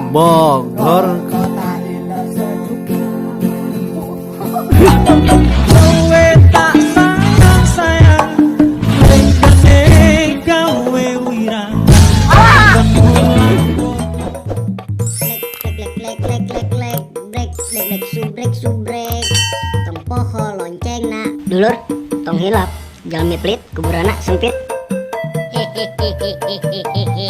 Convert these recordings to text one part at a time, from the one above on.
Bogor. Kowe tak sayang sayang, lengkane gawe wirang. Lek lek lek lek lek brek brek brek subrek subrek, tong poho loncengna. Dulur, tong hilap, jalmi pelit kuburanna sempit. Hehehehehehe.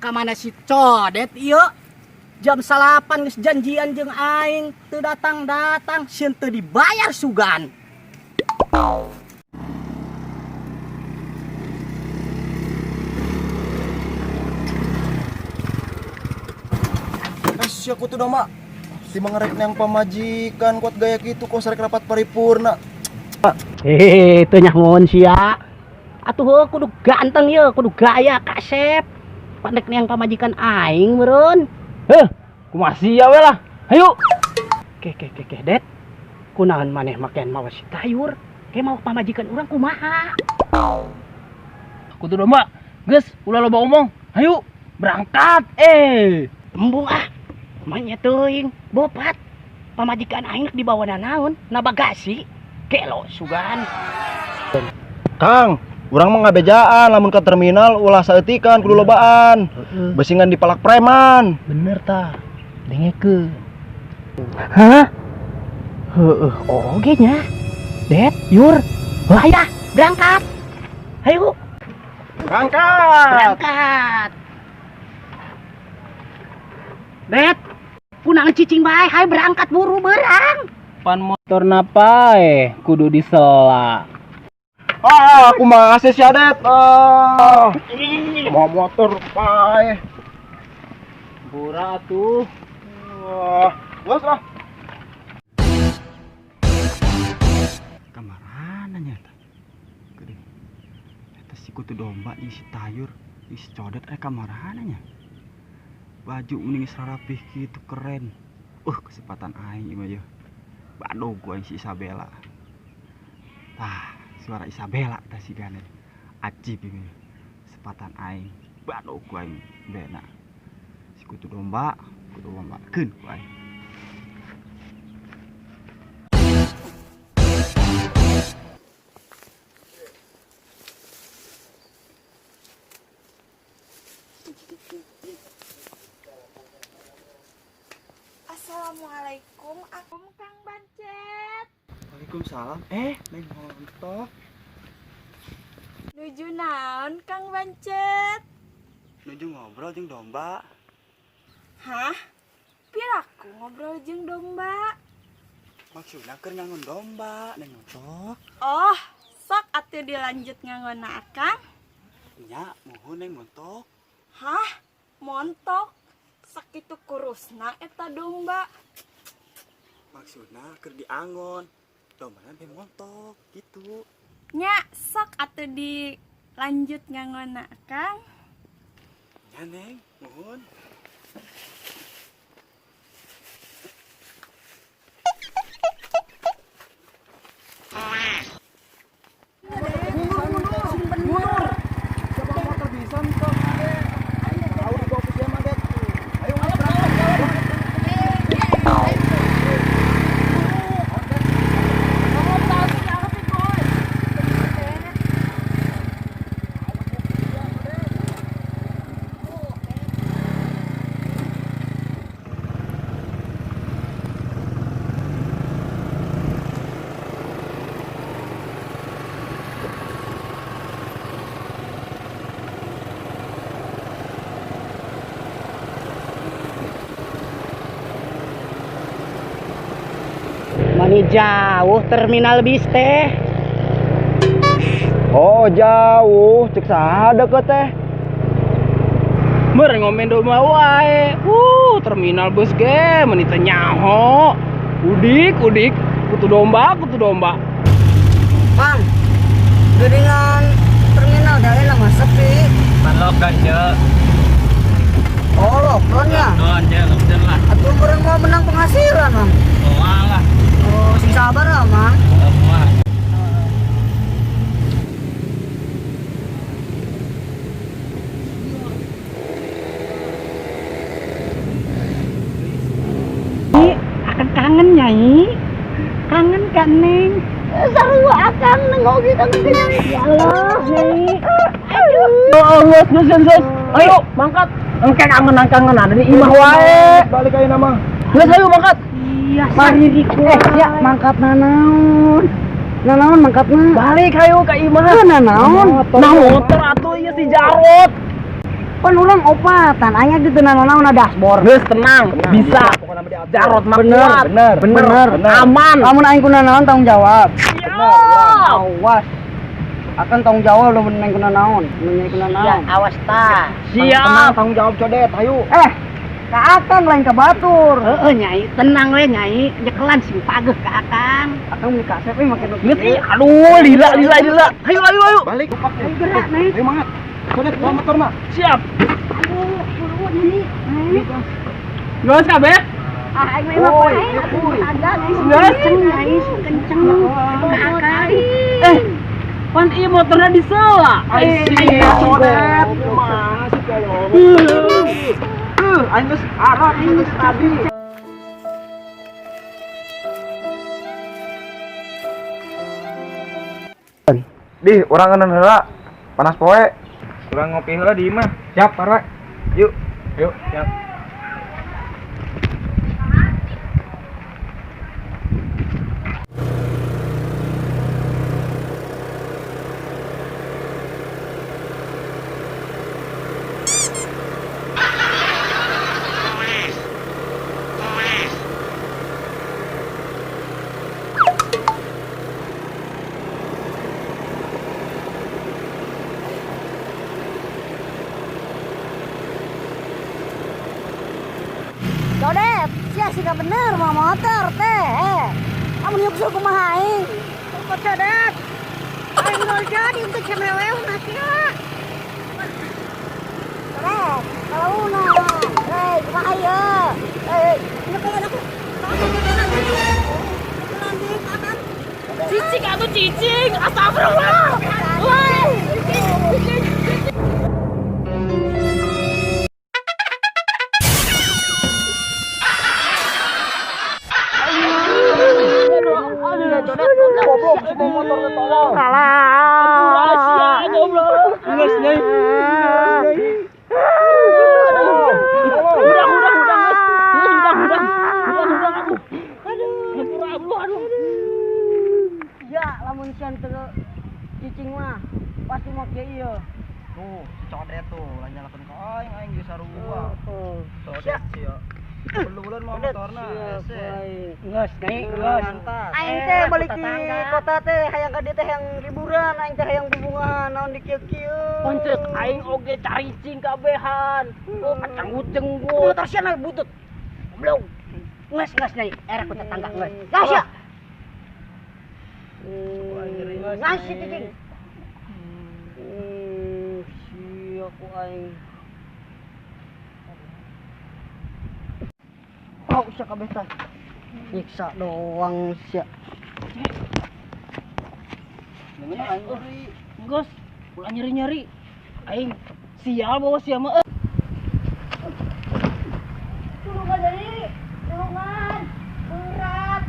Kamana si Codet ieu? Jam 9 geus janjian jeung aing, teu datang-datang, sieun teu dibayar sugan. Eh, sia kutu domba. Si mengerek yang pamajikan kuat gaya gitu kok sarek rapat paripurna. Hehehe, teu nyahoan sia. Atuh heuh kudu ganteng ieu, kudu gaya kasep. Pandek yang pamajikan aing meureun. Heh, kumaha sia we lah. Hayu. Ke ke ke ke Det. Kunaon maneh maken mawa si Tayur? Ke mau pamajikan urang kumaha? Kutu domba. Geus, ulah loba omong. Hayu, berangkat. Embung ah. Manya teuing, bopat. Pamajikan aing rek dibawa naon? Na bagasi. Gelo sugan. Kang, urang mah ngabejaan lamun ke terminal ulah saeutikan kudu lobaan. Besingan dipalak preman. Bener tah. Dengekeun. Hah? Heeh, oge nya. Det, Yur. Wah, ya, berangkat. Ayo, Berangkat. Berangkat. Det, kunaon cicing bae, hayu berangkat buru berang. Pan motor paeh kudu disela. Ah, aku mah sih Det. Ah. Mau motor pae. Pura tuh. Wah, geus lah. Kamarana nya eta? Geuning. Eta si kutu domba jeung si Tayur, jeung si Codet kamarana nya? Baju mending geus rarapih kitu keren. Kesempatan aing ieu mah yeuh. Badog ku aing si Isabella. Tah, suara Isabella tah sigana. Ajib ieu mah. Kesempatan aing badog ku aing bena. Si kutu domba keun ku aing. Assalamualaikum, aku Kang Bancet. Waalaikumsalam. Neng Hontok. Nuju naon Kang Bancet? Nuju ngobrol jeung domba. Hah? Piraku ngobrol jeung domba. Maksudna keur ngangon domba, Neng Hontok. Oh, sok atuh dilanjut ngangonna Akang. Nya, muhun Neng Montok. Hah? Montok? Sakitu kurusna eta domba. Maksudna keur diangon. Dombana be montok gitu. Nya, sok atuh dilanjut ngangonna Akang. Nya Neng, muhun. Coba motor bisa nih Tahu dibawa ke sia mah, Det. Ayo berangkat. Mani jauh terminal bis teh. Oh, jauh, cek saha deket teh. Mer ngomen domba wae. Terminal bus ge meuni teu nyaho. Udik, udik, kutu domba, kutu domba. Bang, geuningan terminal dari lama sepi. Pan lockdown, je. Oh, lockdown ya? Lockdown, je, lockdown lah. Atuh meureun mau menang penghasilan, Bang. Oh, alah. Oh. Oh, sing sabar ah, Mang. Akan kangen Nyai. Kangen kan Neng. Sarua akang neng oge kangen ka Nyai. Ya Allah, Nyai. Aduh. Oh, geus geus geus. Ayo, mangkat. Engke kangen-kangen ada di imah wae. Balik ayeuna mah. Geus ayo mangkat. Iya, sari Ya, mangkat nanaon. Nanaon mangkatna? Balik ayo ka imah. Nanaon? Nah motor atuh ieu si Jarot. Pan urang opatan, aing gitu nanaon dashboard. Geus tenang, bisa. Jarot mah kuat. Bener, Bener, aman. Lamun aing ku nanaon tanggung jawab. Siap. Awas. Akan tanggung jawab lamun aing ku nanaon, mun aing ku Ya, nanaon. awas ta. Siap. Tanggung jawab codet, ayo. Eh, ka akang lain ka batur. Heeh, Nyai, tenang we Nyai, nyekelan sing pageh ka akang. Akang meni kasep euy make nu Geus ih, aduh, lila lila lila. Ayo ayo ayo. Balik. Ayo gerak, Neng. Ayo mangkat. Codet, bawa motor mah. Siap. Aduh, buru Nyai. Neng. Geus kabeh. Ah, aing mah imah Woi, pae atuh ada Nyai. Geus. Kenceng Nyai, sing kenceng ka akang. Eh, pan ieu motorna disela. Ai si codet. Kumaha sih kalau. Aing geus arah geus tadi. Dih, urang ngeuneuh heula. Panas poe. Urang ngopi heula di imah. Siap, Pak. Yuk. Yuk, siap. Codet, sia sih bener mau motor teh. Eh, kamu nyusul kumaha aing? Kok codet? Aing nol jadi untuk cemewew sia. Codet, kalau una. Hei, kumaha ieu? Hei, nyekelan aku. Cicing atuh cicing. Astagfirullah. Woi. Goblok, si bawa motor teh tolol. Rahasia goblok. Geus Nyai. Udah udah udah geus. Geus udah udah. Udah udah aku. Aduh. Hampura aduh aduh. Ya, lamun sian teu cicing mah pasti make ieu. Tuh, si codet tuh, lah nyalakeun ka aing, aing geus sarua. Codet sia. Belulan mau motorna, hese. Geus, Nyai, geus. Aing teh balik di kota teh hayang ka dieu teh hayang liburan, aing teh hayang bubungahan naon di kieu-kieu. Pancet aing oge caricing kabehan. Oh, kacang uceng gua. Motor sia na butut. Goblok. Geus, geus Nyai, era ku tetangga geus. Geus ya. Ngasih cicing. Sia ku aing. Oh, sia kabeh teh. Nyiksa doang sia. Geus, ulah nyeri-nyeri. Aing sial bawa sia mah. Tulungan dari, tulungan. Berat.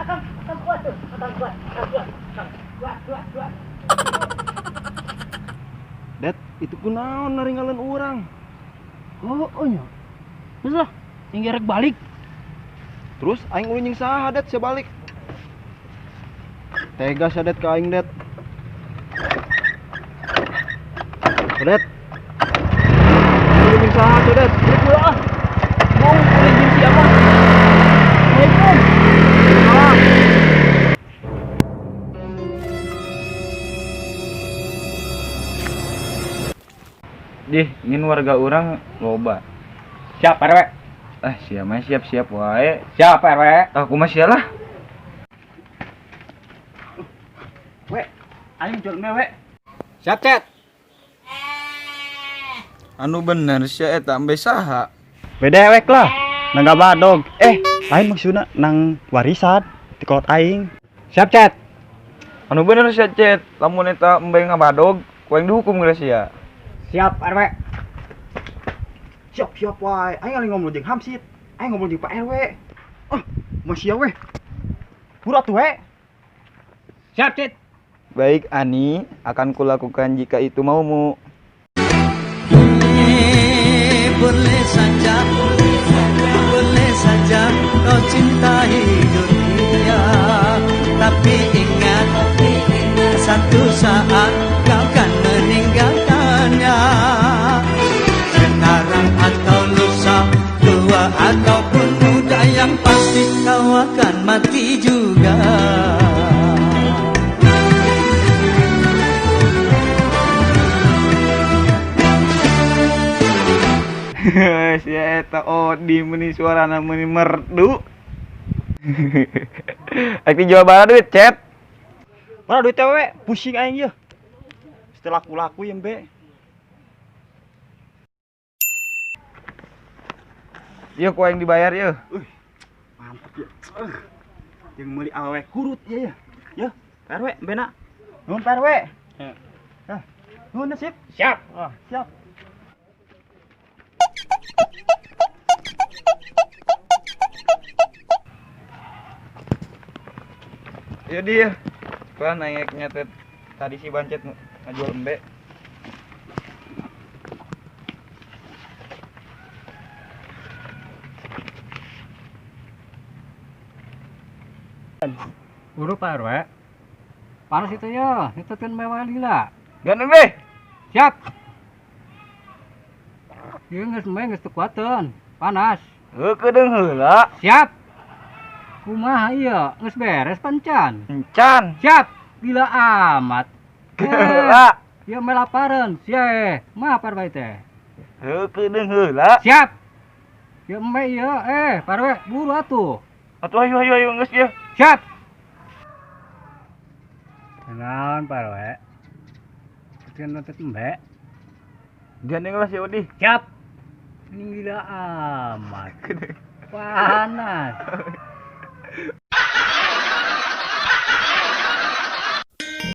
Akang, akang kuat tuh, akang kuat, akang kuat, akang kuat, kuat, kuat. Det, itu kunaon naringgalan urang. Oh, oh nya. Geus lah, tinggal rek balik. Terus aing ulin jeung saha Det sia balik. Tega sia Det ka aing Det. Det. Ulin jeung saha tuh Det? Balik dulu ah. Bung, ulin jeung siapa? Assalamualaikum. Dih, ingin warga urang loba. Siap, RW. Ah, siap mah siap-siap wae. Siap, RW. Ah, kumaha sia lah. We, aing jual mewe. Siap, Cet. Anu bener sia eta embe saha? Bedewek lah, nang badog. Eh, lain maksudna nang warisan. Ti kolot aing. Siap, Cet. Anu bener sia, Cet. Lamun eta embe ngabadog, ku aing dihukum geus sia. Siap, RW. Siap-siap wae. Aing lagi ngobrol jeung Hamsid. Aing ngobrol jeung Pak RW. Ah, masih we. Buru atuh we. Siap, Cet. Baik, Ani, akan kulakukan jika itu maumu. Boleh saja kau cintai dunia, tapi ingat satu saat kau kan meninggalkannya. Sekarang atau lusa, tua ataupun muda, yang pasti kau akan mati juga. Sia eta Odi meuni suarana meuni merdu. Aing di Jawa Barat duit, Cet. Mana duit teh we? Pusing aing ieu. Setelah laku-laku ya embe. Ieu ku aing dibayar ieu. Mantap ya. Jeung meuli awewe kurut ieu ya. Yeuh, Pak RW embena. Nuhun Pak RW. Hah. Nuhun sip. Siap. Ah, siap. Ieu dia. Kan naik nyetet tadi si Bancet ngajual embe. Buru Pak RW. Panas itu ya, nyetetkeun mewah lila. Gan embe. Siap. Ieu geus embe geus teu kuateun, panas. Heuh keudeung heula. Siap. Kumaha ieu? Geus beres pancan. Encan. Siap. Gila amat. Heula. Ieu meh lapareun, sia. Mah Pak RW teh. Heuh keudeung heula. Siap. Ieu embe ieu, Pak RW buru atuh. Atuh ayo ayo ayo geus ieu. Siap. Naon Pak RW? Keun nuntut embe. Gandeng lah si Odi. Siap. Ini gila amat. Panas.